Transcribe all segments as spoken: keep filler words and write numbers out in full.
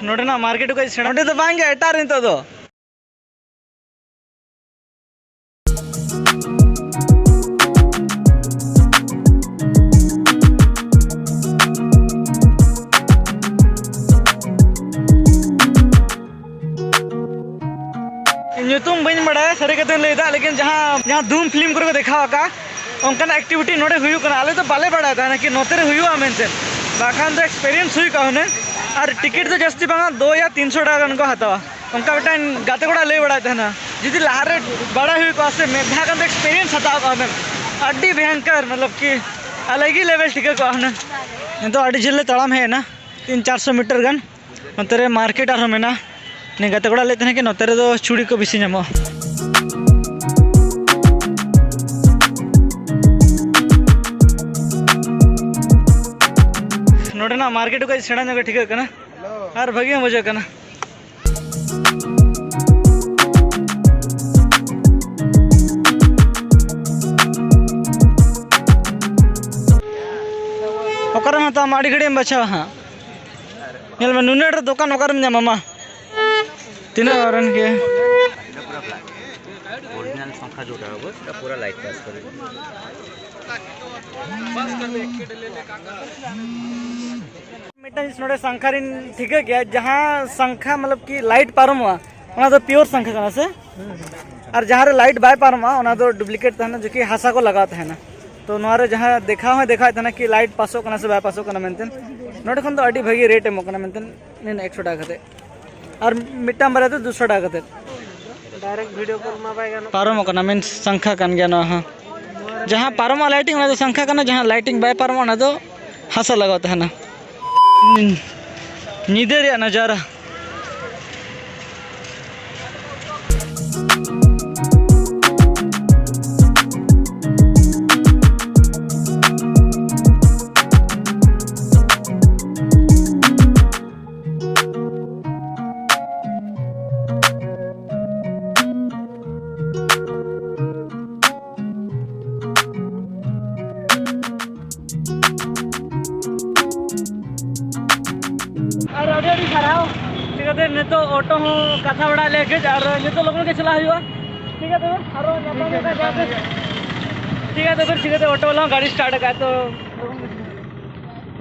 ᱱᱚᱰᱮᱱᱟᱜ ᱢᱟᱨᱠᱮᱴ ᱠᱚ ᱥᱮᱬᱟ, ᱱᱚᱰᱮ ᱫᱚ ᱵᱟᱝ ᱜᱮ, ᱮᱴᱟᱜ ᱨᱮ ᱱᱤᱛᱚᱜ ᱫᱚ᱾ ᱧᱩᱛᱩᱢ ᱵᱟᱹᱧ ᱵᱟᱲᱟᱭᱟ, ᱥᱟᱹᱨᱤ ᱠᱟᱛᱷᱟᱧ ᱞᱟᱹᱭᱫᱟ, ᱞᱮᱠᱤᱱ ᱡᱟᱦᱟᱸ, ᱡᱟᱦᱟᱸ ᱫᱷᱩᱢ ᱯᱷᱤᱞᱢ ᱠᱚᱨᱮ ᱠᱚ ᱫᱮᱠᱷᱟᱣ ᱟᱠᱟᱫ, ᱚᱱᱠᱟᱱᱟᱜ ᱮᱠᱴᱤᱵᱷᱤᱴᱤ ᱱᱚᱰᱮ ᱦᱩᱭᱩᱜ ᱠᱟᱱᱟ᱾ ᱟᱞᱮ ᱫᱚ ᱵᱟᱞᱮ ᱵᱟᱲᱟᱭ ᱛᱟᱦᱮᱱᱟ ᱠᱤ ᱱᱚᱛᱮ ᱨᱮ ᱦᱩᱭᱩᱜᱼᱟ ᱢᱮᱱᱛᱮ, ᱵᱟᱠᱷᱟᱱ ᱫᱚ ᱮᱠᱥᱯᱮᱨᱤᱭᱮᱱᱥ ᱦᱩᱭ ᱠᱚᱜᱼᱟ ᱦᱩᱱᱟᱹᱝ᱾ ᱟᱨ ᱴᱤᱠᱤᱴ ᱫᱚ ᱡᱟᱹᱥᱛᱤ ᱵᱟᱝᱟ, ᱫᱩ ᱭᱟ ᱛᱤᱱᱥᱚ ᱴᱟᱠᱟ ᱜᱟᱱ ᱠᱚ ᱦᱟᱛᱟᱣᱟ, ᱚᱱᱠᱟ ᱢᱤᱫᱴᱟᱝ ᱜᱟᱛᱮ ᱠᱚᱲᱟ ᱞᱟᱹᱭ ᱵᱟᱲᱟᱭ ᱛᱟᱦᱮᱱᱟ᱾ ᱡᱩᱫᱤ ᱞᱟᱦᱟᱨᱮ ᱵᱟᱲᱟᱭ ᱦᱩᱭ ᱠᱚᱜᱼᱟ ᱥᱮ, ᱢᱤᱫ ᱫᱷᱟᱣ ᱜᱟᱱ ᱫᱚ ᱮᱠᱥᱯᱮᱨᱤᱭᱮᱱᱥ ᱦᱟᱛᱟᱣ ᱠᱚᱜᱼᱟ ᱦᱩᱱᱟᱹᱝ᱾ ᱟᱹᱰᱤ ᱵᱷᱚᱭᱚᱝᱠᱚᱨ, ᱢᱚᱛᱞᱚᱵ ᱠᱤ ᱟᱞᱟᱜᱽ ᱦᱤ ᱞᱮᱵᱮᱞ ᱴᱷᱤᱠᱟᱹ ᱠᱚᱜᱼᱟ ᱦᱩᱱᱟᱹᱝ᱾ ᱱᱤᱛᱚᱜ ᱟᱹᱰᱤ ᱡᱷᱟᱹᱞ ᱞᱮ ᱛᱟᱲᱟᱢ ᱦᱮᱡ ᱮᱱᱟ, ᱛᱤᱱ ᱪᱟᱨᱥᱚ ᱢᱤᱴᱟᱨ ᱜᱟᱱ᱾ ᱱᱚᱛᱮ ᱨᱮ ᱢᱟᱨᱠᱮᱴ ᱟᱨᱦᱚᱸ ᱢᱮᱱᱟᱜᱼᱟ᱾ ᱱᱤᱭᱟᱹ ᱜᱟᱛᱮ ᱠᱚᱲᱟ ᱞᱟᱹᱭᱮᱫ ᱛᱟᱦᱮᱱᱟ ᱠᱤ ᱱᱚᱛᱮ ᱨᱮᱫᱚ ᱪᱩᱲᱤ ᱠᱚ ᱵᱮᱥᱤ ᱧᱟᱢᱚᱜᱼᱟ᱾ ᱱᱚᱰᱮᱱᱟᱜ ᱢᱟᱨᱠᱮᱴ ᱠᱚ ᱥᱮᱬᱟ ᱧᱚᱜ ᱜᱮ ᱴᱷᱤᱠᱟᱹᱜ ᱠᱟᱱᱟ ᱟᱨ ᱵᱷᱟᱹᱜᱤ ᱦᱚᱸ ᱵᱩᱡᱷᱟᱹᱜ ᱠᱟᱱᱟ᱾ ᱚᱠᱟᱨᱮᱢ ᱦᱟᱛᱟᱣᱟ ᱢᱟ? ᱟᱹᱰᱤ ᱜᱷᱟᱹᱲᱤᱡ ᱮᱢ ᱵᱟᱪᱷᱟᱣᱟ ᱦᱟᱸᱜ᱾ ᱧᱮᱞ ᱢᱮ, ᱱᱩᱱᱟᱹᱜ ᱰᱷᱮᱨ ᱫᱚᱠᱟᱱ ᱚᱠᱟᱨᱮᱢ ᱧᱟᱢᱟ ᱢᱟ? ᱛᱤᱱᱟᱹᱜ ᱚᱨᱮᱱ ᱜᱮ? ओरिजिनल पंखा जो होता है वो, पूरा लाइट पास करेगा। ᱢᱤᱫᱴᱟᱝ ᱡᱤᱱᱤᱥ ᱱᱚᱰᱮ ᱥᱟᱝᱠᱷᱟ ᱨᱤᱧ ᱴᱷᱤᱠᱟᱹ ᱠᱮᱜᱼᱟ, ᱡᱟᱦᱟᱸ ᱥᱟᱝᱠᱷᱟ ᱢᱚᱛᱞᱚᱵ ᱠᱤ ᱞᱟᱭᱤᱴ ᱯᱟᱨᱚᱢᱚᱜᱼᱟ, ᱚᱱᱟ ᱫᱚ ᱯᱤᱭᱳᱨ ᱥᱟᱝᱠᱷᱟ ᱠᱟᱱᱟ ᱥᱮ? ᱟᱨ ᱡᱟᱦᱟᱸ ᱨᱮ ᱞᱟᱭᱤᱴ ᱵᱟᱭ ᱯᱟᱨᱚᱢᱚᱜᱼᱟ, ᱚᱱᱟ ᱫᱚ ᱰᱩᱯᱞᱤᱠᱮᱴ ᱛᱟᱦᱮᱱᱟ, ᱡᱚᱠᱤ ᱦᱟᱥᱟ ᱠᱚ ᱞᱟᱜᱟᱣ ᱛᱟᱦᱮᱱᱟ᱾ ᱛᱚ ᱱᱚᱣᱟ ᱨᱮ ᱡᱟᱦᱟᱸ ᱫᱮᱠᱷᱟᱣ ᱦᱚᱸᱭ ᱫᱮᱠᱷᱟᱣᱮᱫ ᱛᱟᱦᱮᱱᱟ ᱠᱤ ᱞᱟᱭᱤᱴ ᱯᱟᱥᱚᱜ ᱠᱟᱱᱟ ᱥᱮ ᱵᱟᱭ ᱯᱟᱥᱚᱜ ᱠᱟᱱᱟ ᱢᱮᱱᱛᱮ, ᱱᱚᱰᱮ ᱠᱷᱚᱱ ᱫᱚ ᱟᱹᱰᱤ ᱵᱷᱟᱹᱜᱤ ᱨᱮᱴ ᱮᱢᱚᱜ ᱠᱟᱱᱟ ᱢᱮᱱᱛᱮ, ᱱᱤᱱᱟᱹᱜ ᱮᱠᱥᱚ ᱴᱟᱠᱟ ᱠᱟᱛᱮ᱾ ᱟᱨ ᱢᱤᱫᱴᱟᱝ ᱵᱟᱨᱭᱟ ᱫᱚ ᱫᱩᱥᱚ ᱴᱟᱠᱟ ᱠᱟᱛᱮ᱾ ᱰᱟᱭᱨᱮᱠᱴ ᱵᱷᱤᱰᱤᱭᱳ ᱠᱚᱞ ᱢᱟ ᱵᱟᱭ ᱜᱟᱱᱚᱜ᱾ ᱯᱟᱨᱚᱢᱚᱜ ᱠᱟᱱᱟ, ᱢᱮᱱ ᱥᱟᱝᱠᱷᱟ ᱠᱟᱱ ᱜᱮᱭᱟ ᱱᱚᱣᱟ ᱦᱚᱸ᱾ ᱡᱟᱦᱟᱸ ᱯᱟᱨᱚᱢᱚᱜᱼᱟ ᱞᱟᱭᱴᱤᱝ, ᱚᱱᱟ ᱫᱚ ᱥᱟᱝᱠᱷᱟ ᱠᱟᱱᱟ, ᱡᱟᱦᱟᱸ ᱞᱟᱭᱴᱤᱝ ᱵᱟᱭ ᱯᱟᱨᱚᱢᱚᱜᱼᱟ, ᱚᱱᱟ ᱫᱚ ᱦᱟᱥᱟ ᱞᱟᱜᱟᱣ ᱛᱟᱦᱮᱱᱟ᱾ ᱧᱤᱫᱟᱹ ᱨᱮᱭᱟᱜ ᱱᱟᱡᱟᱨᱟ᱾ ᱟᱨ ᱟᱹᱰᱤ ᱥᱟᱨᱦᱟᱣ᱾ ᱴᱷᱤᱠ ᱟᱪᱷᱮ, ᱱᱤᱛᱚᱜ ᱚᱴᱳ ᱦᱚᱸ ᱠᱟᱛᱷᱟ ᱵᱟᱲᱟ ᱞᱮ ᱠᱟᱹᱡ, ᱟᱨ ᱱᱤᱛᱚᱜ ᱞᱚᱜᱚᱱ ᱜᱮ ᱪᱟᱞᱟᱜ ᱦᱩᱭᱩᱜᱼᱟ᱾ ᱴᱷᱤᱠ ᱟᱪᱷᱮ, ᱟᱨᱚ ᱧᱟᱯᱟᱢ ᱦᱩᱭᱩᱜᱼᱟ ᱡᱟᱦᱟᱸ ᱛᱤᱥ᱾ ᱴᱷᱤᱠ ᱟᱪᱷᱮ, ᱯᱷᱤᱨ ᱴᱷᱤᱠ ᱟᱪᱷᱮ, ᱚᱴᱳ ᱵᱟᱞᱟ ᱦᱚᱸ ᱜᱟᱹᱰᱤ ᱥᱴᱟᱨᱴ ᱟᱠᱟᱫ, ᱛᱚ ᱞᱚᱜᱚᱱ ᱜᱮ᱾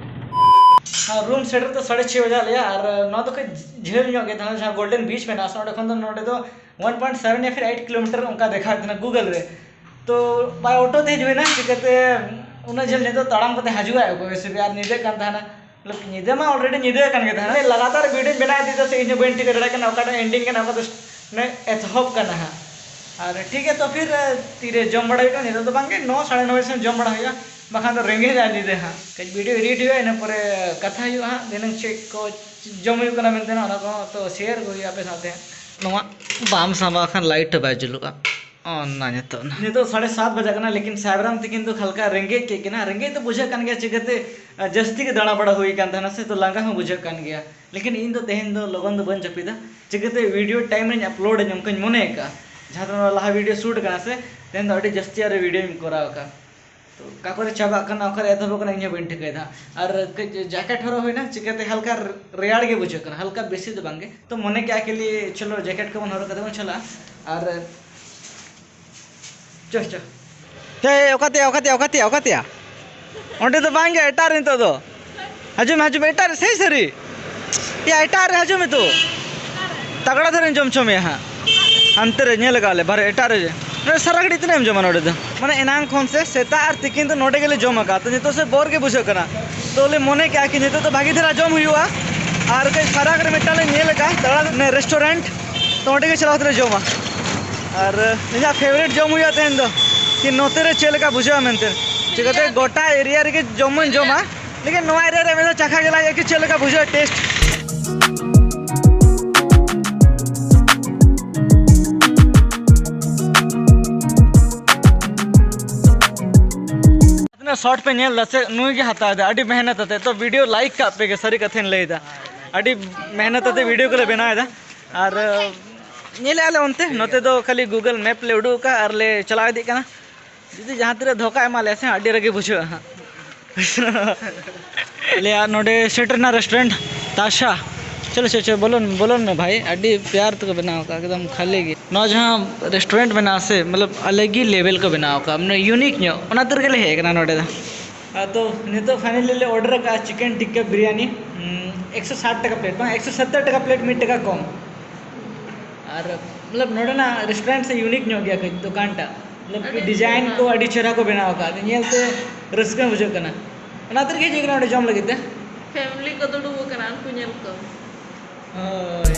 ᱟᱨ ᱨᱩᱢ ᱥᱮᱴᱮᱨ ᱫᱚ ᱥᱟᱲᱮ ᱪᱷᱚᱭ ᱵᱟᱡᱟᱜ ᱞᱮᱭᱟ, ᱟᱨ ᱱᱚᱣᱟ ᱫᱚ ᱠᱟᱹᱡ ᱡᱷᱟᱹᱞ ᱧᱚᱜ ᱜᱮ ᱛᱟᱦᱮᱱᱟ, ᱡᱟᱦᱟᱸ ᱜᱳᱞᱰᱮᱱ ᱵᱤᱪ ᱢᱮᱱᱟᱜᱼᱟ ᱥᱮ, ᱚᱸᱰᱮ ᱠᱷᱚᱱ ᱫᱚ ᱱᱚᱰᱮ ᱫᱚ ᱚᱣᱟᱱ ᱯᱚᱭᱮᱱᱴ ᱥᱮᱵᱷᱮᱱ ᱭᱟ ᱯᱷᱤᱨ ᱮᱭᱤᱴ ᱠᱤᱞᱳᱢᱤᱴᱟᱨ ᱚᱱᱠᱟ ᱫᱮᱠᱷᱟᱣᱮᱫ ᱛᱟᱦᱮᱱᱟ ᱜᱩᱜᱚᱞ ᱨᱮ᱾ ᱛᱚ ᱵᱟᱭ ᱚᱴᱳ ᱛᱮ ᱦᱤᱡᱩᱜ ᱮᱱᱟ, ᱪᱤᱠᱟᱹᱛᱮ ᱩᱱᱟᱹᱜ ᱡᱷᱟᱹᱞ ᱱᱤᱛᱚᱜ ᱛᱟᱲᱟᱢ ᱠᱟᱛᱮ ᱦᱤᱡᱩᱜᱼᱟ ᱚᱠᱚᱭ ᱥᱮ? ᱟᱨ ᱧᱤᱫᱟᱹᱜ ᱠᱟᱱ ᱛᱟᱦᱮᱱᱟ, ᱢᱚᱛᱞᱚᱵ ᱧᱤᱫᱟᱹ ᱢᱟ ᱚᱞᱨᱮᱰᱤ ᱧᱤᱫᱟᱹ ᱟᱠᱟᱱ ᱜᱮ ᱛᱟᱦᱮᱱᱟ᱾ ᱞᱟᱜᱟᱛᱟᱨ ᱵᱷᱤᱰᱤᱭᱳᱧ ᱵᱮᱱᱟᱣ ᱤᱫᱤᱭᱮᱫᱟ ᱥᱮ ᱤᱧ ᱦᱚᱸ ᱵᱟᱹᱧ ᱴᱷᱤᱠᱟᱹ ᱫᱟᱲᱮᱭᱟᱜ ᱠᱟᱱᱟ ᱚᱠᱟᱴᱟᱜ ᱮᱱᱰᱤᱝ ᱠᱟᱱᱟ, ᱚᱠᱟ ᱫᱚ ᱢᱟᱱᱮ ᱮᱛᱚᱦᱚᱵ ᱠᱟᱱᱟ ᱦᱟᱸᱜ᱾ ᱟᱨ ᱴᱷᱤᱠ ᱜᱮᱭᱟ, ᱛᱚ ᱯᱷᱤᱨ ᱛᱤᱨᱮ ᱡᱚᱢ ᱵᱟᱲᱟ ᱦᱩᱭᱩᱜᱼᱟ? ᱱᱤᱛᱚᱜ ᱫᱚ ᱵᱟᱝᱜᱮ, ᱱᱚ ᱥᱟᱲᱮ ᱱᱚ ᱵᱟᱡᱮ ᱥᱮᱫ ᱡᱚᱢ ᱵᱟᱲᱟ ᱦᱩᱭᱩᱜᱼᱟ, ᱵᱟᱠᱷᱟᱱ ᱫᱚ ᱨᱮᱸᱜᱮᱡᱼᱟ ᱧᱤᱫᱟᱹ ᱦᱟᱸᱜ᱾ ᱠᱟᱹᱡ ᱵᱷᱤᱰᱤᱭᱳ ᱮᱰᱤᱴ ᱦᱩᱭᱩᱜᱼᱟ, ᱤᱱᱟᱹ ᱯᱚᱨᱮ ᱠᱟᱛᱷᱟ ᱦᱩᱭᱩᱜᱼᱟ ᱦᱟᱸᱜ, ᱫᱷᱤᱱᱟᱹᱝ ᱪᱮᱫ ᱠᱚ ᱡᱚᱢ ᱦᱩᱭᱩᱜ ᱠᱟᱱᱟ ᱢᱮᱱᱛᱮ ᱦᱟᱸᱜ, ᱚᱱᱟ ᱠᱚᱦᱚᱸ ᱛᱚ ᱥᱮᱭᱟᱨ ᱠᱚ ᱦᱩᱭᱩᱜᱼᱟ ᱟᱯᱮ ᱥᱟᱶᱛᱮ᱾ ᱱᱚᱣᱟ ᱵᱟᱢ ᱥᱟᱸᱵᱟᱣ ᱠᱷᱟᱱ ᱞᱟᱭᱤᱴ ᱦᱚᱸ ᱵᱟᱭ ᱡᱩᱞᱩᱜᱼᱟ᱾ ᱚᱱᱟ ᱱᱤᱛᱚᱜ ᱱᱟ᱾ ᱱᱤᱛᱚᱜ ᱥᱟᱲᱮ ᱥᱟᱛ ᱵᱟᱡᱟᱜ ᱠᱟᱱᱟ, ᱞᱮᱠᱤᱱ ᱥᱟᱭᱵᱨᱟᱢ ᱛᱤᱠᱤᱱ ᱫᱚ ᱦᱟᱞᱠᱟ ᱨᱮᱸᱜᱮᱡ ᱠᱮᱫ ᱠᱤᱱᱟ᱾ ᱨᱮᱸᱜᱮᱡ ᱫᱚ ᱵᱩᱡᱷᱟᱹᱜ ᱠᱟᱱ ᱜᱮᱭᱟ, ᱪᱤᱠᱟᱹᱛᱮ, ᱟ, ᱡᱟᱹᱥᱛᱤ ᱜᱮ ᱫᱟᱬᱟ ᱵᱟᱲᱟ ᱦᱩᱭ ᱠᱟᱱ ᱛᱟᱦᱮᱱᱟ ᱥᱮ, ᱛᱚ ᱞᱟᱸᱜᱟ ᱦᱚᱸ ᱵᱩᱡᱷᱟᱹᱜ ᱠᱟᱱ ᱜᱮᱭᱟ᱾ ᱞᱮᱠᱤᱱ ᱤᱧ ᱫᱚ ᱛᱮᱦᱮᱧ ᱫᱚ ᱞᱚᱜᱚᱱ ᱫᱚ ᱵᱟᱹᱧ ᱡᱟᱹᱯᱤᱫᱟ, ᱪᱤᱠᱟᱹᱛᱮ ᱵᱷᱤᱰᱤᱭᱳ ᱴᱟᱭᱤᱢ ᱨᱮᱧ ᱟᱯᱞᱳᱰ ᱟᱹᱧ ᱚᱱᱠᱟᱧ ᱢᱚᱱᱮ ᱟᱠᱟᱫᱼᱟ᱾ ᱡᱟᱦᱟᱸ ᱫᱚ ᱱᱚᱣᱟ ᱞᱟᱦᱟ ᱵᱷᱤᱰᱤᱭᱳ ᱥᱩᱴ ᱠᱟᱱᱟ ᱥᱮ, ᱛᱮᱦᱮᱧ ᱫᱚ ᱟᱹᱰᱤ ᱡᱟᱹᱥᱛᱤ ᱟᱨ ᱵᱷᱤᱰᱤᱭᱳᱧ ᱠᱚᱨᱟᱣ ᱟᱠᱟᱫᱼᱟ᱾ ᱛᱚ ᱚᱠᱟ ᱠᱚᱨᱮ ᱪᱟᱵᱟᱜ ᱠᱟᱱᱟ, ᱚᱠᱟ ᱠᱚᱨᱮ ᱮᱛᱚᱦᱚᱵᱚᱜ ᱠᱟᱱᱟ, ᱤᱧ ᱦᱚᱸ ᱵᱟᱹᱧ ᱴᱷᱤᱠᱟᱹᱭᱮᱫᱟ᱾ ᱟᱨ ᱠᱟᱹᱡ ᱡᱮᱠᱮᱴ ᱦᱚᱨᱚᱜ ᱦᱩᱭᱱᱟ, ᱪᱤᱠᱟᱹᱛᱮ ᱦᱟᱞᱠᱟ ᱨᱮᱭᱟᱲ ᱜᱮ ᱵᱩᱡᱷᱟᱹᱜ ᱠᱟᱱᱟ, ᱦᱟᱞᱠᱟ ᱵᱮᱥᱤ ᱫᱚ ᱵᱟᱝᱜᱮ᱾ ᱛᱚ ᱢᱚᱱᱮ ᱠᱮᱜᱼᱟ ᱠᱤ ᱞᱤ ᱪᱚᱞᱚ ᱡᱮᱠᱮᱴ ᱠᱚᱵᱚᱱ ᱦᱚᱨᱚᱜ ᱠᱟᱛᱮ ᱵᱚᱱ ᱪᱟᱞᱟᱜᱼᱟ᱾ ᱟᱨ ᱪᱚ, ᱪᱚ᱾ ᱦᱮ, ᱚᱠᱟᱛᱮᱭᱟ, ᱚᱠᱟᱛᱮᱭᱟ, ᱚᱠᱟᱛᱮᱭᱟ, ᱚᱠᱟᱛᱮᱭᱟ? ᱚᱸᱰᱮ ᱫᱚ ᱵᱟᱝᱜᱮ, ᱮᱴᱟᱜ ᱨᱮ ᱱᱤᱛᱚᱜ ᱫᱚ᱾ ᱦᱤᱡᱩᱜ ᱢᱮ, ᱦᱤᱡᱩᱜ ᱢᱮ, ᱮᱴᱟᱜ ᱨᱮ, ᱥᱟᱹᱨᱤ, ᱥᱟᱹᱨᱤ᱾ ᱭᱟ, ᱮᱴᱟᱜ ᱨᱮ ᱦᱤᱡᱩᱜ ᱢᱮ ᱛᱚ᱾ ᱛᱟᱜᱲᱟ ᱫᱷᱟᱨᱟᱧ ᱡᱚᱢ ᱦᱚᱪᱚ ᱢᱮᱭᱟ ᱦᱟᱸᱜ᱾ ᱦᱟᱱᱛᱮ ᱨᱮ ᱧᱮᱞ ᱟᱠᱟᱫ ᱞᱮ, ᱵᱟᱨᱦᱮ ᱮᱴᱟᱜ ᱨᱮ᱾ ᱱᱚᱰᱮ ᱥᱟᱨᱟ ᱜᱷᱟᱹᱲᱤᱡ ᱛᱤᱱᱟᱹᱜ ᱮᱢ ᱡᱚᱢᱟ ᱱᱚᱰᱮ ᱫᱚ? ᱢᱟᱱᱮ ᱮᱱᱟᱝ ᱠᱷᱚᱱ ᱥᱮ ᱥᱮᱛᱟᱜ ᱟᱨ ᱛᱤᱠᱤᱱ ᱫᱚ ᱱᱚᱰᱮ ᱜᱮᱞᱮ ᱡᱚᱢ ᱟᱠᱟᱫ, ᱛᱚ ᱱᱤᱛᱚᱜ ᱥᱮ ᱵᱚᱨ ᱜᱮ ᱵᱩᱡᱷᱟᱹᱜ ᱠᱟᱱᱟ᱾ ᱛᱚ ᱞᱮ ᱢᱚᱱᱮ ᱠᱮᱜᱼᱟ ᱠᱤ ᱱᱤᱛᱚᱜ ᱫᱚ ᱵᱷᱟᱹᱜᱤ ᱫᱷᱟᱨᱟ ᱡᱚᱢ ᱦᱩᱭᱩᱜᱼᱟ᱾ ᱟᱨ ᱠᱟᱹᱡ ᱯᱷᱟᱨᱟᱠ ᱨᱮ ᱢᱤᱫᱴᱟᱝ ᱞᱮ ᱧᱮᱞ ᱟᱠᱟᱫᱼᱟ, ᱛᱟᱜᱲᱟ, ᱢᱟᱱᱮ ᱨᱮᱥᱴᱩᱨᱮᱱᱴ, ᱛᱚ ᱚᱸᱰᱮ ᱜᱮ ᱪᱟᱞᱟᱣ ᱠᱟᱛᱮ ᱞᱮ ᱡᱚᱢᱟ᱾ ᱟᱨ ᱤᱧᱟᱹᱜ ᱯᱷᱮᱵᱟᱨᱤᱴ ᱡᱚᱢ ᱦᱩᱭᱩᱜᱼᱟ ᱛᱮᱦᱮᱧ ᱫᱚ, ᱠᱤ ᱱᱚᱛᱮ ᱨᱮ ᱪᱮᱫ ᱞᱮᱠᱟ ᱵᱩᱡᱷᱟᱹᱜᱼᱟ ᱢᱮᱱᱛᱮ᱾ ᱪᱤᱠᱟᱹᱛᱮ ᱜᱚᱴᱟ ᱮᱨᱤᱭᱟ ᱨᱮᱜᱮ ᱡᱚᱢ ᱢᱟᱧ ᱡᱚᱢᱟ, ᱞᱮᱠᱤᱱ ᱱᱚᱣᱟ ᱮᱨᱤᱭᱟ ᱨᱮ ᱢᱤᱫ ᱫᱷᱟᱣ ᱪᱟᱠᱷᱟ ᱜᱮ ᱞᱟᱜᱟᱜᱼᱟ ᱠᱤ ᱪᱮᱫ ᱞᱮᱠᱟ ᱵᱩᱡᱷᱟᱹᱜᱼᱟ ᱴᱮᱥᱴ᱾ ᱛᱤᱱᱟᱹᱜ ᱥᱚᱨᱴ ᱯᱮ ᱧᱮᱞ ᱮᱫᱟ ᱥᱮ, ᱱᱩᱭ ᱜᱮ ᱦᱟᱛᱟᱣ ᱮᱫᱟ, ᱟᱹᱰᱤ ᱢᱮᱦᱱᱚᱛ ᱟᱛᱮ᱾ ᱛᱚ ᱵᱷᱤᱰᱤᱭᱳ ᱞᱟᱭᱤᱠ ᱠᱟᱜ ᱯᱮ ᱜᱮ, ᱥᱟᱹᱨᱤ ᱠᱟᱛᱷᱟᱧ ᱞᱟᱹᱭ ᱮᱫᱟ, ᱟᱹᱰᱤ ᱢᱮᱦᱱᱚᱛ ᱟᱛᱮ ᱵᱷᱤᱰᱤᱭᱳ ᱠᱚᱞᱮ ᱵᱮᱱᱟᱣ ᱮᱫᱟ᱾ ᱟᱨ ᱧᱮᱞᱮᱫᱼᱟ ᱞᱮ ᱚᱱᱛᱮ, ᱱᱚᱛᱮ ᱫᱚ ᱠᱷᱟᱹᱞᱤ ᱜᱩᱜᱚᱞ ᱢᱮᱯ ᱞᱮ ᱩᱰᱩᱠ ᱟᱠᱟᱫᱼᱟ ᱟᱨ ᱞᱮ ᱪᱟᱞᱟᱣ ᱤᱫᱤᱜ ᱠᱟᱱᱟ᱾ ᱡᱩᱫᱤ ᱡᱟᱦᱟᱸ ᱛᱤᱱᱟᱹᱜ ᱫᱷᱳᱠᱟ ᱮᱢᱟ ᱞᱮᱭᱟ ᱥᱮ, ᱟᱹᱰᱤ ᱨᱟᱹᱜᱤ ᱵᱩᱡᱷᱟᱹᱜᱼᱟ ᱦᱟᱸᱜ᱾ ᱟᱞᱮᱭᱟᱜ ᱱᱚᱰᱮ ᱥᱮᱴᱮᱨ ᱮᱱᱟ ᱨᱮᱥᱴᱩᱨᱮᱱᱴ, ᱟᱪᱪᱷᱟ, ᱪᱚᱞᱚ ᱪᱚᱞᱚ ᱪᱚᱞᱚ, ᱵᱚᱞᱚᱱ ᱵᱚᱞᱚᱱ ᱢᱮ ᱵᱷᱟᱭ, ᱟᱹᱰᱤ ᱯᱭᱟᱨ ᱛᱮᱠᱚ ᱵᱮᱱᱟᱣ ᱟᱠᱟᱫᱼᱟ, ᱮᱠᱫᱚᱢ ᱠᱷᱟᱹᱞᱤ ᱜᱮ᱾ ᱱᱚᱣᱟ ᱡᱟᱦᱟᱸ ᱨᱮᱥᱴᱩᱨᱮᱱᱴ ᱢᱮᱱᱟᱜᱼᱟ ᱥᱮ, ᱢᱚᱛᱞᱚᱵ ᱟᱞᱟᱜᱽ ᱜᱮ ᱞᱮᱵᱮᱞ ᱠᱚ ᱵᱮᱱᱟᱣ ᱟᱠᱟᱫᱼᱟ, ᱢᱟᱱᱮ ᱤᱭᱩᱱᱤᱠ ᱧᱚᱜ, ᱚᱱᱟ ᱛᱮ ᱨᱮᱜᱮ ᱞᱮ ᱦᱮᱡ ᱟᱠᱟᱱᱟ ᱱᱚᱰᱮ ᱫᱚ᱾ ᱟᱨ ᱛᱚ ᱱᱤᱛᱚᱜ ᱯᱷᱟᱭᱱᱟᱞᱤ ᱞᱮ ᱚᱰᱟᱨ ᱟᱠᱟᱫᱼᱟ ᱪᱤᱠᱮᱱ ᱴᱤᱠᱠᱟ ᱵᱤᱨᱭᱟᱱᱤ, ᱦᱩᱸ, ᱮᱠᱥᱚ ᱥᱟᱴ ᱴᱟᱠᱟ ᱯᱞᱮᱴ, ᱵᱟᱝ, ᱮᱠᱥᱚ ᱥᱚᱛᱛᱚᱨ ᱴᱟᱠᱟ ᱯᱞᱮᱴ, ᱢᱤᱫ ᱴᱟᱠᱟ ᱠᱚᱢ᱾ ᱟᱨ ᱢᱚᱛᱞᱚᱵ ᱱᱚᱰᱮᱱᱟᱜ ᱨᱮᱥᱴᱩᱨᱮᱱᱴ ᱥᱮ ᱤᱭᱩᱱᱤᱠ ᱧᱚᱜ ᱜᱮᱭᱟ ᱠᱟᱹᱡ ᱫᱚᱠᱟᱱ ᱴᱟᱜ, ᱢᱚᱛᱞᱚᱵ ᱟᱹᱰᱤ ᱰᱤᱡᱟᱭᱤᱱ ᱪᱮᱦᱨᱟ᱾ ᱠᱚ ᱟᱹᱰᱤ ᱪᱮᱦᱨᱟ ᱠᱚ ᱵᱮᱱᱟᱣ ᱟᱠᱟᱫ, ᱧᱮᱞ ᱛᱮ ᱨᱟᱹᱥᱠᱟᱹ ᱵᱩᱡᱷᱟᱹᱜ ᱠᱟᱱᱟ᱾ ᱚᱱᱟ ᱛᱮᱜᱮ ᱦᱮᱡ ᱟᱠᱟᱱᱟ ᱱᱚᱰᱮ ᱡᱚᱢ ᱞᱟᱹᱜᱤᱫ ᱛᱮ᱾ ᱯᱷᱮᱢᱤᱞᱤ ᱠᱚ ᱫᱩᱲᱩᱵ ᱟᱠᱟᱱᱟ ᱩᱱᱠᱩ ᱧᱮᱞ ᱠᱚ᱾ ᱦᱳᱭ᱾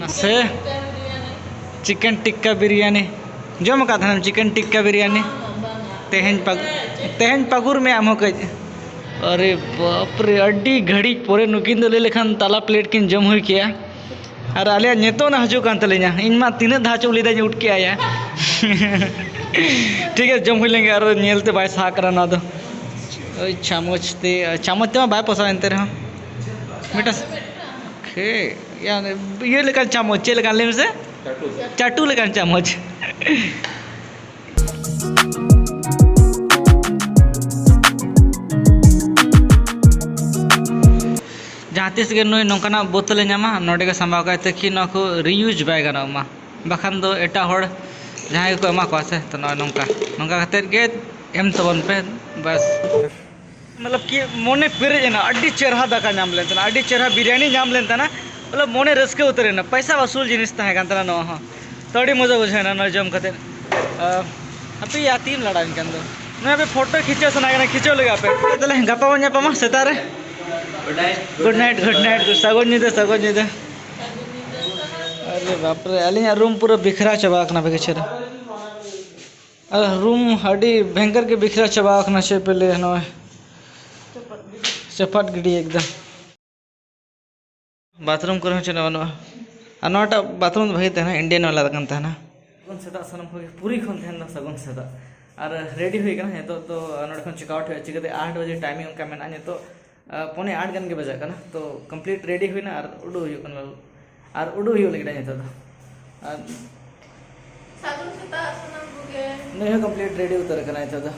ᱢᱟᱥᱮ, ᱪᱤᱠᱮᱱ ᱴᱤᱠᱠᱟ ᱵᱤᱨᱭᱟᱱᱤ᱾ ᱡᱚᱢ ᱟᱠᱟᱫ ᱛᱟᱦᱮᱱᱟᱢ ᱪᱤᱠᱮᱱ ᱴᱤᱠᱠᱟ ᱵᱤᱨᱭᱟᱱᱤ? ᱛᱮᱦᱮᱧ ᱯᱟᱜ-, ᱛᱮᱦᱮᱧ ᱯᱟᱹᱜᱩᱨ ᱢᱮ ᱟᱢ ᱦᱚᱸ ᱠᱟᱹᱡ᱾ ᱟᱨᱮ ᱵᱟᱯ ᱨᱮ, ᱟᱹᱰᱤ ᱜᱷᱟᱹᱲᱤᱡ ᱯᱚᱨᱮ ᱱᱩᱠᱤᱱ ᱫᱚ ᱞᱟᱹᱭ ᱞᱮᱠᱷᱟᱱ ᱛᱟᱞᱟ ᱯᱞᱮᱴ ᱠᱤᱱ ᱡᱚᱢ ᱦᱩᱭ ᱠᱮᱜᱼᱟ᱾ ᱟᱨ ᱟᱞᱮᱭᱟᱜ ᱧᱮᱛᱚᱜ ᱱᱟ ᱦᱤᱡᱩᱜ ᱠᱟᱱ ᱛᱟᱹᱞᱤᱧᱟ᱾ ᱤᱧ ᱢᱟ ᱛᱤᱱᱟᱹᱜ ᱫᱷᱟᱣ ᱪᱚ ᱩᱞᱤ ᱫᱟᱜ ᱤᱧ ᱩᱴ ᱠᱮᱜᱼᱟ ᱭᱟ᱾ ᱴᱷᱤᱠ ᱜᱮᱭᱟ, ᱡᱚᱢ ᱦᱩᱭ ᱞᱮᱱ ᱜᱮ, ᱟᱨ ᱧᱮᱞ ᱛᱮ ᱵᱟᱭ ᱥᱟᱦᱟᱜ ᱠᱟᱱᱟ ᱱᱚᱣᱟ ᱫᱚ᱾ ᱳᱭ ᱪᱟᱢᱚᱪ ᱛᱮ, ᱪᱟᱢᱚᱪ ᱛᱮᱢᱟ ᱵᱟᱭ ᱯᱚᱥᱟᱣᱟ ᱮᱱᱛᱮ ᱨᱮᱦᱚᱸ᱾ ᱢᱤᱫᱴᱟᱝ ᱠᱷᱮ-, ᱭᱟ, ᱤᱭᱟᱹ ᱞᱮᱠᱟᱱ ᱪᱟᱢᱚᱪ, ᱪᱮᱫ ᱞᱮᱠᱟᱱ ᱞᱟᱹᱭ ᱢᱮᱥᱮ? ᱪᱟᱹᱴᱩ᱾ ᱪᱟᱹᱴᱩ ᱞᱮᱠᱟᱱ ᱪᱟᱢᱚᱪ᱾ ᱡᱟᱦᱟᱸ ᱛᱤᱥ ᱜᱮ ᱱᱩᱭ ᱱᱚᱝᱠᱟᱱᱟᱜ ᱵᱳᱛᱚᱞᱮ ᱧᱟᱢᱟ, ᱱᱚᱰᱮ ᱜᱮ ᱥᱟᱢᱵᱟᱣ ᱠᱟᱭ ᱛᱮ ᱠᱤ ᱱᱚᱣᱟ ᱠᱚ reuse ᱵᱟᱭ ᱜᱟᱱᱚᱜ ᱢᱟ, ᱵᱟᱠᱷᱟᱱ ᱫᱚ ᱮᱴᱟᱜ ᱦᱚᱲ ᱡᱟᱦᱟᱸᱭ ᱜᱮᱠᱚ ᱮᱢᱟ ᱠᱚᱣᱟ ᱥᱮ, ᱛᱚ ᱱᱚᱜᱼᱚᱭ ᱱᱚᱝᱠᱟ, ᱱᱚᱝᱠᱟ ᱠᱟᱛᱮᱫ ᱜᱮ ᱮᱢ ᱛᱟᱵᱚᱱ ᱯᱮ, ᱵᱟᱥ᱾ ᱢᱚᱛᱞᱚᱵ ᱠᱤ ᱢᱚᱱᱮ ᱯᱮᱨᱮᱡ ᱮᱱᱟ, ᱟᱹᱰᱤ ᱪᱮᱨᱦᱟ ᱫᱟᱠᱟ ᱧᱟᱢ ᱞᱮᱱ ᱛᱟᱦᱮᱱᱟ, ᱟᱹᱰᱤ ᱪᱮᱨᱦᱟ ᱵᱤᱨᱭᱟᱱᱤ ᱧᱟᱢ ᱞᱮᱱ ᱛᱟᱦᱮᱱᱟ, ᱢᱚᱛᱞᱚᱵ ᱢᱚᱱᱮ ᱨᱟᱹᱥᱠᱟᱹ ᱩᱛᱟᱹᱨ ᱮᱱᱟ, ᱯᱚᱭᱥᱟ ᱣᱟᱥᱩᱞ ᱡᱤᱱᱤᱥ ᱛᱟᱦᱮᱸ ᱠᱟᱱ ᱛᱟᱦᱮᱱᱟ ᱱᱚᱣᱟ ᱦᱚᱸ᱾ ᱛᱚ ᱟᱹᱰᱤ ᱢᱚᱡᱟ ᱵᱩᱡᱷᱟᱹᱣ ᱮᱱᱟ ᱱᱚᱣᱟ ᱡᱚᱢ ᱠᱟᱛᱮᱫ᱾ ᱟᱨ ᱦᱟᱯᱮ ᱭᱟ, ᱛᱤᱱ ᱞᱟᱲᱟᱣ ᱤᱧ ᱠᱟᱱ ᱫᱚ᱾ ᱱᱚᱣᱟ ᱯᱮ ᱯᱷᱳᱴᱳ ᱠᱷᱤᱪᱟᱹᱣ ᱥᱟᱱᱟ ᱠᱟᱱᱟ, ᱠᱷᱤᱪᱟᱹᱣ ᱞᱟᱜᱟᱜ ᱯᱮ᱾ ᱛᱟᱦᱞᱮ ᱜᱟᱯᱟ ᱵᱚᱱ ᱧᱟᱯᱟᱢᱟ ᱥᱮᱛᱟᱜ ᱨᱮ᱾ Good night, good night, ᱥᱟᱹᱜᱩᱱ ᱧᱤᱫᱟᱹ, ᱥᱟᱹᱜᱩᱱ ᱧᱤᱫᱟᱹ᱾ ᱟᱨᱮ ᱵᱟᱯ ᱨᱮ, ᱟᱹᱞᱤᱧᱟᱜ ᱨᱩᱢ ᱯᱩᱨᱟᱹ ᱵᱤᱠᱷᱨᱟ ᱪᱟᱵᱟ ᱟᱠᱟᱱᱟ ᱵᱮᱜᱮ ᱪᱮᱦᱨᱟ᱾ ᱟᱨ ᱨᱩᱢ ᱟᱹᱰᱤ ᱵᱷᱮᱝᱠᱟᱨ ᱜᱮ ᱵᱤᱠᱷᱨᱟ ᱪᱟᱵᱟ ᱟᱠᱟᱱᱟ, ᱪᱮᱫ ᱯᱮ ᱞᱟᱹᱭᱟ, ᱱᱚᱜᱼᱚᱭ ᱪᱟᱯᱟᱫ ᱜᱤᱰᱤ ᱮᱠᱫᱚᱢ᱾ ᱵᱟᱛᱷᱨᱩᱢ ᱠᱚᱨᱮ ᱦᱚᱸ ᱪᱮᱫ ᱦᱚᱸ ᱵᱟᱹᱱᱩᱜᱼᱟ᱾ ᱟᱨ ᱱᱚᱣᱟᱴᱟᱜ ᱵᱟᱛᱷᱨᱩᱢ ᱫᱚ ᱵᱷᱟᱜᱮ ᱛᱟᱦᱮᱱᱟ, Indian ᱣᱟᱞᱟ ᱠᱟᱱ ᱛᱟᱦᱮᱱᱟ᱾ ᱥᱟᱹᱜᱩᱱ ᱥᱮᱛᱟᱜ ᱥᱟᱱᱟᱢ ᱠᱚᱜᱮ, ᱯᱩᱨᱤ ᱠᱷᱚᱱ ᱛᱟᱦᱮᱱ ᱫᱚ ᱥᱟᱹᱜᱩᱱ ᱥᱮᱛᱟᱜ᱾ ᱟᱨ ᱨᱮᱰᱤ ᱦᱩᱭ ᱠᱟᱱᱟ, ᱱᱤᱛᱚᱜ ᱫᱚ ᱱᱚᱰᱮ ᱠᱷᱚᱱ ᱪᱮᱠ ᱟᱣᱩᱴ ᱦᱩᱭᱩᱜᱼᱟ᱾ ᱪᱤᱠᱟᱹᱛᱮ ᱟᱴ ᱵᱟᱡᱮ ᱴᱟᱭᱢᱤᱝ ᱚᱱᱠᱟ ᱢᱮᱱᱟᱜᱼᱟ, ᱱᱤᱛᱚᱜ ᱟᱨ ᱯᱚᱱᱮ ᱟᱴ ᱜᱟᱱ ᱜᱮ ᱵᱟᱡᱟᱜ ᱠᱟᱱᱟ᱾ ᱛᱚ ᱠᱚᱢᱯᱞᱤᱴ ᱨᱮᱰᱤ ᱦᱩᱭᱱᱟ ᱟᱨ ᱩᱰᱩᱠ ᱦᱩᱭᱩᱜ ᱠᱟᱱᱟ ᱵᱟᱹᱵᱩ᱾ ᱟᱨ ᱩᱰᱩᱠ ᱦᱩᱭᱩᱜ ᱞᱟᱹᱜᱤᱫ ᱱᱤᱛᱚᱜ ᱫᱚ᱾ ᱟᱨ ᱥᱟᱹᱜᱩᱱ ᱥᱮᱛᱟᱜ ᱥᱟᱱᱟᱢ ᱠᱚᱜᱮ᱾ ᱱᱩᱭ ᱦᱚᱸ complete ready ᱩᱛᱟᱹᱨ ᱟᱠᱟᱱᱟᱭ ᱱᱤᱛᱚᱜ ᱫᱚ᱾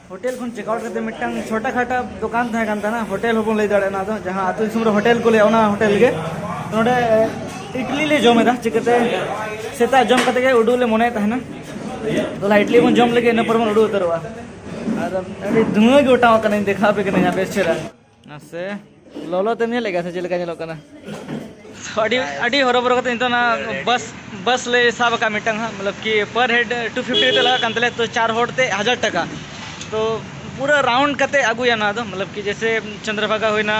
ᱦᱳᱴᱮᱞ ᱠᱷᱚᱱ check out ᱠᱟᱛᱮ ᱢᱤᱫᱴᱟᱝ ᱪᱷᱳᱴᱟ ᱠᱷᱟᱴᱟ ᱫᱚᱠᱟᱱ ᱛᱟᱦᱮᱸ ᱠᱟᱱ ᱛᱟᱦᱮᱱᱟ, ᱦᱳᱴᱮᱞ ᱦᱚᱸᱵᱚᱱ ᱞᱟᱹᱭ ᱫᱟᱲᱮᱭᱟᱜᱼᱟ ᱚᱱᱟ ᱫᱚ, ᱡᱟᱦᱟᱸ ᱟᱹᱛᱩ ᱫᱤᱥᱚᱢ ᱨᱮ ᱦᱳᱴᱮᱞ ᱠᱚ ᱞᱟᱹᱭᱟ, ᱚᱱᱟ ᱦᱳᱴᱮᱞ ᱜᱮ᱾ ᱱᱚᱰᱮ ᱤᱰᱞᱤ ᱞᱮ ᱡᱚᱢ ᱮᱫᱟ, ᱪᱤᱠᱟᱹᱛᱮ ᱥᱮᱛᱟᱜ ᱡᱚᱢ ᱠᱟᱛᱮ ᱜᱮ ᱩᱰᱩᱠ ᱞᱮ ᱢᱚᱱᱮᱭᱮᱫ ᱛᱟᱦᱮᱱᱟ᱾ ᱛᱚ ᱤᱰᱞᱤ ᱵᱚᱱ ᱡᱚᱢ ᱞᱮᱜᱮ, ᱤᱱᱟᱹ ᱯᱚᱨ ᱵᱚᱱ ᱩᱰᱩᱠ ᱩᱛᱟᱹᱨᱚᱜᱼᱟ᱾ ᱟᱨ ᱟᱹᱰᱤ ᱫᱷᱩᱶᱟᱹ ᱜᱮ ᱚᱴᱟᱝ ᱠᱟᱱᱟ, ᱤᱧ ᱫᱮᱠᱷᱟᱣ ᱟᱯᱮ ᱠᱟᱹᱱᱟᱹᱧ ᱦᱟᱸᱜ ᱵᱮᱥ ᱪᱮᱦᱨᱟ᱾ ᱢᱟᱥᱮ, ᱞᱚᱞᱚ ᱛᱮᱢ ᱧᱮᱞᱮᱫ ᱜᱮᱭᱟ ᱥᱮ ᱪᱮᱫ ᱞᱮᱠᱟ ᱧᱮᱞᱚᱜ ᱠᱟᱱᱟ? ᱟᱹᱰᱤ, ᱟᱹᱰᱤ ᱦᱚᱨᱚᱵᱚᱨᱚ ᱠᱟᱛᱮ ᱱᱤᱛᱚᱜ ᱚᱱᱟ ᱵᱟᱥ, ᱵᱟᱥ ᱞᱮ ᱥᱟᱵ ᱟᱠᱟᱫ ᱢᱤᱫᱴᱟᱝ ᱦᱟᱸᱜ, ᱢᱚᱛᱞᱚᱵ ᱠᱤ per head two fifty ᱠᱟᱛᱮ ᱞᱟᱜᱟᱜ ᱠᱟᱱ ᱛᱟᱞᱮᱭᱟ, ᱛᱚ ᱪᱟᱨ ᱦᱚᱲ ᱛᱮ ᱦᱟᱡᱟᱨ ᱴᱟᱠᱟ᱾ ᱛᱚ ᱯᱩᱨᱟᱹ round ᱠᱟᱛᱮ ᱟᱹᱜᱩᱭᱟ ᱱᱚᱣᱟ ᱫᱚ, ᱢᱚᱛᱞᱚᱵ ᱠᱤ ᱡᱮᱭᱥᱮ ᱪᱚᱱᱫᱨᱚᱵᱷᱟᱜᱟ ᱦᱩᱭᱱᱟ,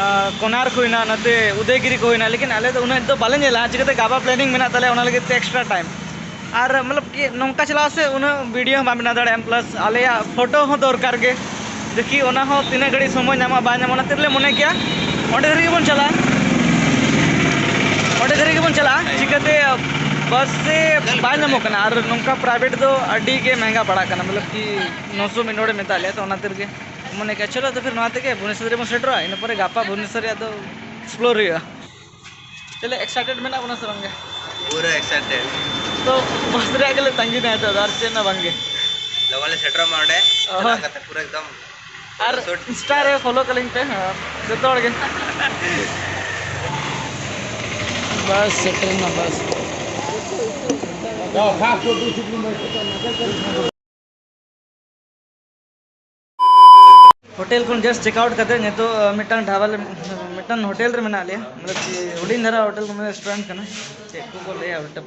ᱟᱨ ᱠᱳᱱᱟᱨᱠ ᱦᱩᱭᱱᱟ, ᱱᱚᱛᱮ ᱩᱫᱚᱭᱜᱤᱨᱤ ᱠᱚ ᱦᱩᱭᱱᱟ, ᱞᱮᱠᱤᱱ ᱟᱞᱮ ᱫᱚ ᱩᱱᱟᱹᱜ ᱫᱚ ᱵᱟᱞᱮ ᱧᱮᱞᱟ, ᱪᱤᱠᱟᱹᱛᱮ ᱜᱟᱯᱟ planning ᱢᱮᱱᱟᱜ ᱛᱟᱞᱮᱭᱟ, ᱚᱱᱟ ᱞᱟᱹᱜᱤᱫ ᱛᱮ extra time᱾ ᱟᱨ ᱢᱚᱛᱞᱚᱵ ᱠᱤ ᱱᱚᱝᱠᱟ ᱪᱟᱞᱟᱜ ᱥᱮ ᱩᱱᱟᱹᱜ video ᱦᱚᱸ ᱵᱟᱢ ᱵᱮᱱᱟᱣ ᱫᱟᱲᱮᱭᱟᱜᱼᱟ, plus ᱟᱞᱮᱭᱟᱜ photo ᱦᱚᱸ ᱫᱚᱨᱠᱟᱨ ᱜᱮ᱾ ᱫᱮᱠᱷᱤ ᱚᱱᱟ ᱦᱚᱸ ᱛᱤᱱᱟᱹᱜ ᱜᱷᱟᱹᱲᱤᱡ ᱥᱚᱢᱚᱭ ᱧᱟᱢᱚᱜᱼᱟ ᱵᱟᱭ ᱧᱟᱢᱚᱜᱼᱟ, ᱚᱱᱟ ᱛᱮᱞᱮ ᱢᱚᱱᱮ ᱠᱮᱜᱼᱟ ᱚᱸᱰᱮ ᱫᱷᱟᱹᱨᱤᱡ ᱜᱮᱵᱚᱱ ᱪᱟᱞᱟᱜᱼᱟ, ᱚᱸᱰᱮ ᱫᱷᱟᱹᱨᱤᱡ ᱜᱮᱵᱚᱱ ᱪᱟᱞᱟᱜᱼᱟ᱾ ᱪᱤᱠᱟᱹᱛᱮ ᱵᱟᱥ ᱥᱮ ᱵᱟᱭ ᱧᱟᱢᱚᱜ ᱠᱟᱱᱟ, ᱟᱨ ᱱᱚᱝᱠᱟ private ᱫᱚ ᱟᱹᱰᱤ ᱜᱮ ᱢᱮᱦᱮᱝᱜᱟ ᱯᱟᱲᱟᱜ ᱠᱟᱱᱟ, ᱢᱚᱛᱞᱚᱵ ᱠᱤ ᱱᱚᱥᱚ ᱢᱤᱫ ᱦᱚᱲᱮ ᱢᱮᱛᱟᱜ ᱞᱮᱭᱟ, ᱛᱚ ᱚᱱᱟ ᱛᱮᱜᱮ ᱢᱚᱱᱮ ᱠᱮᱜᱼᱟ ᱪᱚᱞᱚ ᱛᱚ ᱯᱷᱤᱨ ᱱᱚᱣᱟ ᱛᱮᱜᱮ ᱵᱷᱩᱵᱽᱱᱮᱥᱚᱨ ᱨᱮᱵᱚᱱ ᱥᱮᱴᱮᱨᱚᱜᱼᱟ, ᱤᱱᱟᱹ ᱯᱚᱨᱮ ᱜᱟᱯᱟ ᱵᱷᱩᱵᱽᱱᱮᱥᱚᱨ ᱨᱮᱭᱟᱜ ᱫᱚ explore ᱦᱩᱭᱩᱜᱼᱟ᱾ ᱛᱟᱦᱞᱮ excited ᱢᱮᱱᱟᱜ ᱵᱚᱱᱟ ᱥᱮ ᱵᱟᱝᱜᱮ? ᱯᱩᱨᱟᱹ excited᱾ ᱛᱚ ᱵᱟᱥ ᱨᱮᱭᱟᱜ ᱜᱮᱞᱮ ᱛᱟᱺᱜᱤ ᱫᱟ ᱱᱤᱛᱚᱜ ᱫᱚ, ᱟᱨ ᱪᱮᱫ ᱦᱚᱸ ᱵᱟᱝᱜᱮ᱾ ᱞᱚᱜᱚᱱ ᱞᱮ ᱥᱮᱴᱮᱨᱚᱜ ᱢᱟ ᱚᱸᱰᱮ᱾ ᱚᱦᱚ᱾ ᱪᱟᱞᱟᱣ ᱠᱟᱛᱮ ᱯᱩᱨᱟᱹ ᱮᱠᱫᱚᱢ ᱟᱨ ᱥᱩᱴ᱾ Insta ᱨᱮ follow ᱠᱟᱹᱞᱤᱧ ᱯᱮ, ᱦᱮᱸ, ᱡᱚᱛᱚ ᱦᱚᱲ ᱜᱮ᱾ ᱵᱟᱥ ᱥᱮᱴᱮᱨ ᱮᱱᱟ, ᱵᱟᱥ᱾ ᱦᱳᱴᱮᱞ ᱠᱷᱚᱱ just check out ᱠᱟᱛᱮ ᱱᱤᱛᱚᱜ, ᱟᱸ, ᱢᱤᱫᱴᱟᱝ ᱰᱷᱟᱵᱟ ᱞᱮ, ᱢᱤᱫᱴᱟᱝ ᱦᱳᱴᱮᱞ ᱨᱮ ᱢᱮᱱᱟᱜ ᱞᱮᱭᱟ, ᱢᱚᱛᱞᱚᱵ ᱠᱤ ᱦᱩᱰᱤᱧ ᱫᱷᱟᱨᱟ ᱦᱳᱴᱮᱞ ᱠᱚ, ᱢᱟᱱᱮ restaurant ᱠᱟᱱᱟ, ᱪᱮᱫ ᱠᱚᱠᱚ ᱞᱟᱹᱭᱟ ᱦᱳᱴᱮᱞ